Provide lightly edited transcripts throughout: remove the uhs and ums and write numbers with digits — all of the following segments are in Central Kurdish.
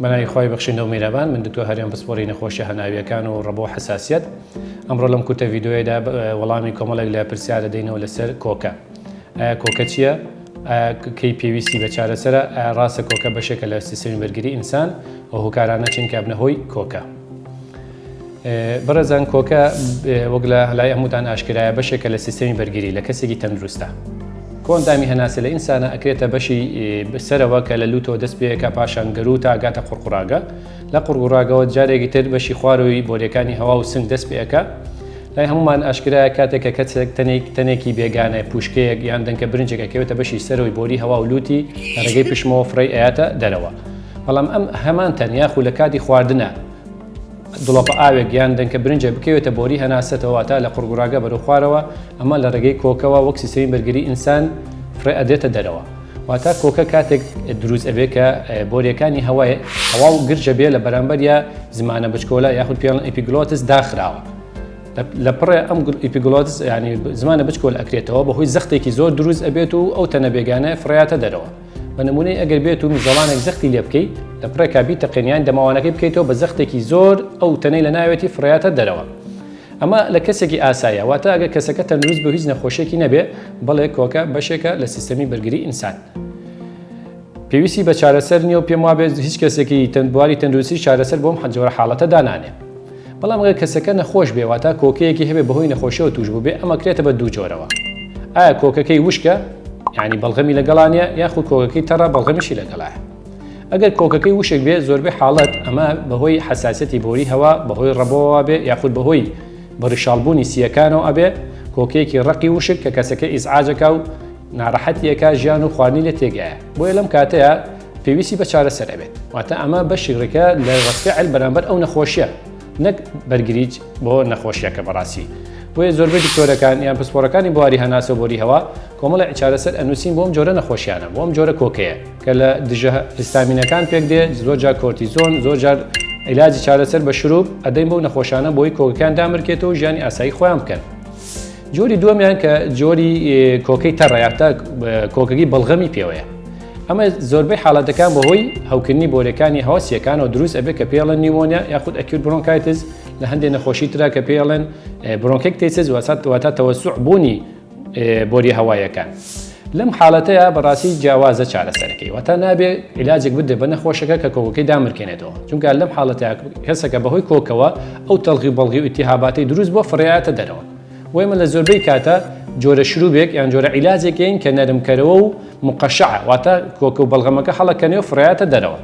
بەناوی خوای بەخشندە و میرەبان من دکتۆر هەرێم پسپۆری نەخۆشیە هەناویەکان و ڕەبۆ و حەساسیەت ئەمڕۆ لەم کورتە ڤیدۆیەدا وەڵامی کۆمەڵێک لە پرسیار دەدەینەوە لەسەر کۆکە ئایا کۆکە چییە؟ ئایا کەی پێویستی بە چارەسەرە؟ ئایا ڕاستە کۆکە بەشێکە لە سیستەمی بەرگری ئینسان و هۆکارانە چین کە ئەبنە هۆی کۆکە؟ بەڕێزان کۆکە وەک لە لای هەمووتان ئاشکرایە بەشێکە لە سیستەمی بەرگری لە کەسێکی تەندروستە. کۆئەندامی هەناسە لە ئینسانە ئەکرێتە بەشی سەرەوە کە لە لوتەوە دەست پێەکە پاشان گەروو تا گاتە قوڕقوڕاگە لە قوڕقوڕاگەوە جارێکی تر بەشی خواروی بۆریەکانی هەوا و سنگ دەست پێەکە لای هەمومان ئاشکرایە کاتێک کە کەسێک تەنێک تەنێکی بێگانە پوشکەیەک یان دەنکە برنجێک ئەکەوێتە بەشی سەرەوەی بۆری هەوا و لوتی لە ڕێگەی پشمەوە فڕێی ئەیاتە دەرەوە بەڵام ئەم هەمان تەن یاخو لە کاتی خواردنە دڵۆپە ئاوێک یان دەنکە برنجێک بکەوێتە بۆری هەناسەتەوە واتا لە قوڕگوڕاگە بەرەو خوارەوە ئەمە لە ڕێگەی کۆکەوە وەک سیستەمی بەرگری ئینسان فڕێ ئەدرێتە دەرەوە واتا کۆکە کاتێک دروست ئەبێ کە بۆریەکانی هەوای هەوا و گرژە بێ لە بەرامبەریا زمانە بچکۆلە یاخود پێڵن epiglottis داخراوە لە پڕێ ئەم epiglottis ینی زمانە بچکۆل ئەکرێتەوە بەهۆی زەختێکی زۆر دروست ئەبێت و ئەو تەنە بێگانە فڕیاتە دەرەوە بە نمونەی ئەگەر بێت و میزەڵانێک زەختی لێ بکەی لە پڕێکا بیتەقێنی یان دەماوانەکەی بکەیتەوە بە زەختێکی زۆر ئەو تەنەی لە ناوێتی فڕیاتە دەرەوە ئەمە لە کەسێکی ئاسایە واتە ئەگەر کەسەکە تەندروست بۆ هیچ نەخۆشیێکی نەبێ بەڵێ کۆکە بەشێکە لە سیستەمی بەرگری ئینسان پێویستی بە چارەسەر نییە و پێم وابێت هیچ کەسێکی بواری تەندروستی چارەسەر بۆم حەجۆرە حاڵەتە دانانێ بەڵام گەر کەسەکە نەخۆش بێ واتا کۆکەیەکی هەبێ بەهۆی نەخۆشیەوە توش بووبێ ئەمە کرێتە بە دوو جۆرەوە ئایا کۆکەکەی وشکە یعنی بەڵغەمی لەگەڵا نیە یاخود کۆکەکەی تەڕە بەڵغەمیشی لەگەڵایە ئەگەر کۆکەکەی وشک بێ زۆربەی حاڵەت ئەمە بەهۆی حەساسیەتی بۆری هەوا بەهۆی ڕەبۆوە بێ یاخود بەهۆی بەڕیشاڵبوونی سیەکانەوە ئەبێ کۆکەیەکی ڕەقی وشک کە کەسەکە ئیزعاجەکە و ناڕەحەتیەکە ژیان و خواردنی لێ تێگایە بۆیە لەم کاتەیە پێویستی بە چارەسەر ئەبێت واتە ئەمە بەشێکە لە ڕەد فعل بەرامبەر ئەو نەخۆشیە نەک بەرگریج بۆ نەخۆشیەکە بەڕاستی بۆیە زۆربەی دکتۆرەکان یان پسپۆڕەکانی بواری هەناسە و بۆری هەوا کۆمەڵی چارەسەر ئەنووسین بۆ ئەم جۆرە نەخۆشیانە بۆ ئەم جۆرە کۆکەیە کە لە دژە هیستامینەکان پێک دێ زۆر جار کۆرتیزۆن زۆر جار عیلاجی چارەسەر بە شروب ئەدەین بەو نەخۆشانە بۆی کۆکەکان دامرکێتەوە و ژیانی ئاسایی خۆیان بکەن. جۆری دووەمیان کە جۆری کۆکەی تەڕە یاختا کۆکەکەی بەڵغەمی پێوەیە ئەمە زۆربەی حاڵەتەکان بەهۆی هەوکردنی بۆرەکانی هەوا سیەکانەوە دروست ئەبێت کە پێڵێن pneumonia یاخود acute bronchitis لە هەندێک نەخۆشی ترا کە پێڵێن bronchiectasis واتە تەوەسوع بوونی بۆری هەوایەکان. لەم حاڵەتەیە بەڕاستی جیاوازە چارەسەرەکەی واتە نابێ عیلاجێک بدرێت بە نەخۆشەکە کە کۆکەکەی دامرکێنێتەوە چونکە لەم حاڵەتە کەسەکە بەهۆی کۆکەوە ئەو تەڵخی و بەڵغی و ئیتیهاباتەی دروست بۆ فڕیاتە دەرەوە بۆ ئێمە لە زۆربەی کاتە جۆرە شروبێک یان جۆرە عیلاجێکین کە نەرمکەرەوە و مقەشعە واتە کۆکە و بەڵغەمەکە هەڵەکەنێ و فڕیاتە دەرەوە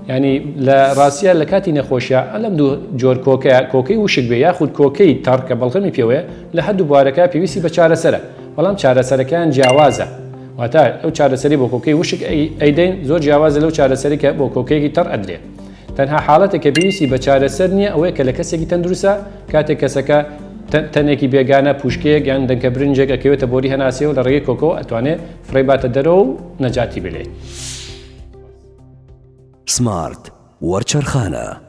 یانی لە ڕاستیا لە کاتی نەخۆشیا لەم دوو جۆر کۆکەیە کۆکەی وشک بێ یاخود کۆکەی تەڕ کە بەڵغەمی پێوەیە لە هەردوو بوارەکە پێویستی بە چارەسەرە بەڵام چارەسەرەکەیان جیاوازە واتە ئەو چارەسەری بۆ کۆکەی وشک ئەیدەین زۆر جیاوازە لەو چارەسەری کە بۆ کۆکەیەکی تەڕ ئەدرێ تەنها حاڵەتێک کە پێویستی بە چارەسەر نییە ئەوەیە کە لە کەسێکی تەندروستە کاتێک کەسەکە تەنێکی بێگانە پوشکەیەک یان دەنکە برنجێک ئەکەوێتە بۆری هەناسەیەوە لە ڕێگەی کۆکەوە ئەتوانێ فڕێی باتە دەرەوە و نەجاتی بلێت. سمارت وەرچەرخانە.